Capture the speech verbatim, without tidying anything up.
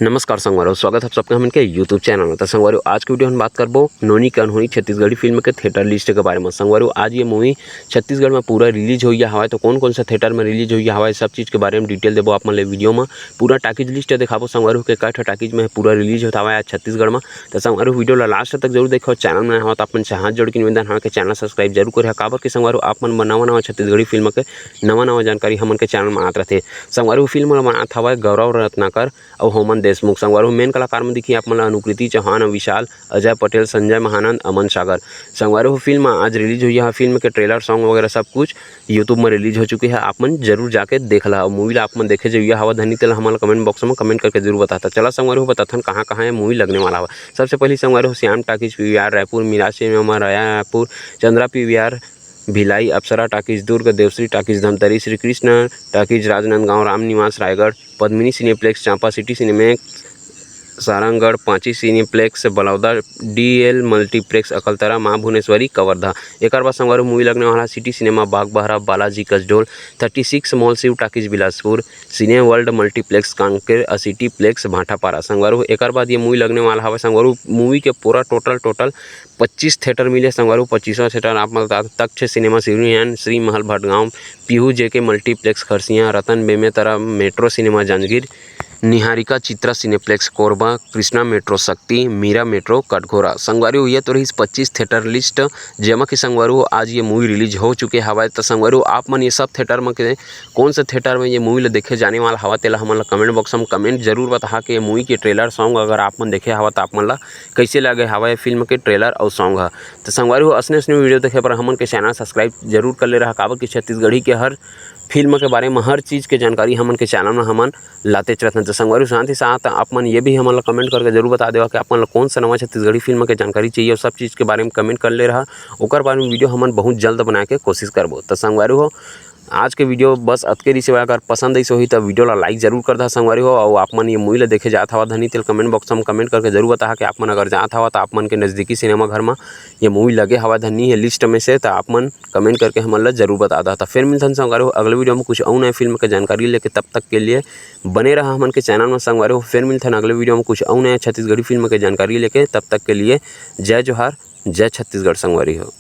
नमस्कार संगवारी हो, स्वागत है आप सबके हमन के YouTube चैनल में। तो संगवारी हो, आज के वीडियो हम बात करबो नोनी के अनहोनी छत्तीसगढ़ी फिल्म के थिएटर लिस्ट के बारे में। संगवारी हो, आज ये मूवी छत्तीसगढ़ में पूरा रिलीज होइया हवय। तो कौन कौन सा थिएटर में रिलीज होइया हवय, सब चीज़ के बारे में डिटेल देबो आप मन ले वीडियो में। पूरा टाकीज लिस्ट देखाबो संगवारी हो के कई ठो टाकीज में पूरा रिलीज होत हवय आज छत्तीसगढ़ में। तो संगवारी हो, वीडियो ला लास्ट तक जरूर देखो। चैनल में नवा हो तो आप मन से हाथ जोड़ के निवेदन हवय कि चैनल सब्सक्राइब जरूर करे, काबर कि संगवारी हो, आप मन बर नवा नवा छत्तीसगढ़ी फिल्म के नवा नवा जानकारी हमन के चैनल में आत रथे। संगवारी हो, फिल्म ला बनात हवय गौरव रत्नाकर अउ होमन देशमुख। संगवारी हो, मेन कलाकार में दिखी आप मन ला अनुकृति चौहान, विशाल, अजय पटेल, संजय महानंद, अमन सागर। संगवारी हो, फिल्म आज रिलीज होइया हवय। फिल्म के ट्रेलर, सॉन्ग वगैरह सब कुछ YouTube में रिलीज हो चुके हे, आप मन जरूर जाके देख ला। मूवी ला आप मन देखे जइया हवा धनी, तेला हमन ला कमेंट बॉक्स में कमेंट करके जरूर बताथा। चला संगवारी हो, बताथन कहाँ कहाँ ये मूवी लगने वाला हवा। सबसे पहले संगवारी हो, Shyam talkies PVR Raipur, Miraj cinema Raipur, Chandra PVR Bhilai, Apsara talkies Durg, Devshree talkies Dhamtari, Shri Krishna talkies Rajnandgaon, Ram Niwas Raigarh, Padmini cineplex Champa, city cinemax Sarangarh, Panchi cineplex Baloda, DL multiplex Akaltara, Maa Bhuvneshwari Kawardha. एकर बाद संगवारी हो, मूवी लगने वाला city cinema Bagbahara, Balaji Kasdol, thirty six mall, Shiv talkies Bilaspur, cine world multiplex Kanker, अ सिटीप्लेक्स भाटापारा। संगवारी हो, एकर बाद ये मूवी लगने वाला हवय। संगवारी हो, मूवी के पूरा टोटल टोटल पच्चीस थिएटर मिले संगवारी हो। पच्चीसवाँ थिएटर आप मन ला तक छे cinema Seoni and Shri Mahal Bhatgaon, Pihu JK multiplex Kharsia, Ratan Bemetara, metro cinema Janjgir, Niharika Chitra cineplex Korba, Krishna metro Shakti, Meera metro Katghora. संगवारी हो, ये तो रहिस पच्चीस थिएटर लिस्ट, जेमा के संगवारी हो आज ये मूवी रिलीज हो चुके हवय। तो संगवारी हो, आप मन ये सब थिएटर में के कौन से थिएटर में ये मूवी ला देखे जाने वाला हवा, तेला हमन ला कमेंट बॉक्स में कमेंट जरूर बताहा के ये मूवी के ट्रेलर, सॉन्ग अगर आप मन देखे हवा तो आप मन ला कैसे लगे हवा ये फिल्म के ट्रेलर अउ सॉन्ग ह। तो संगवारी हो, असने असने वीडियो देखे बर हमन के चैनल सब्सक्राइब जरूर कर ले रहा, काबर कि छत्तीसगढ़ी के हर फिल्म के बारे में हर चीज़ के जानकारी हमन के चैनल में हमन लातेच रहथन। तो संगवारी हो, साथ ही साथ आप मन ये भी हमन ला कमेंट करके जरूर बता देवा कि आप मन ला कौन सा नवा छत्तीसगढ़ी फिल्म के जानकारी चाहिए, सब चीज़ के बारे में कमेंट कर ले रहा। ओकर बारे में वीडियो हमन बहुत जल्द बनाए के कोशिश करबो। तो संगवारी हो, आज के वीडियो बस अतके रिहिस हवय। अगर पसंद आइस होही, त वीडियो ला लाइक जरूर कर दहा संगवारी हो। अउ आप मन ये मूवी ला देखे जात हवा धनी, तेल कमेंट बॉक्स में कमेंट करके जरूर बताहा कि आप मन अगर जात हवा, त आप मन के नजदीकी सिनेमा घर में ये मूवी लगे हवा धनी है लिस्ट में से, त आप मन कमेंट करके हमन ला जरूर बता दहा। त फिर मिलथन संगवारी हो अगले वीडियो में कुछ अउ नए फिल्म के जानकारी लेके। तब तक के लिए बने रहा हमन के चैनल में संगवारी हो। फिर मिलथन अगले वीडियो में कुछ अउ नए छत्तीसगढ़ी फिल्म के जानकारी लेके। तब तक के लिए जय जोहार, जय छत्तीसगढ़ संगवारी हो।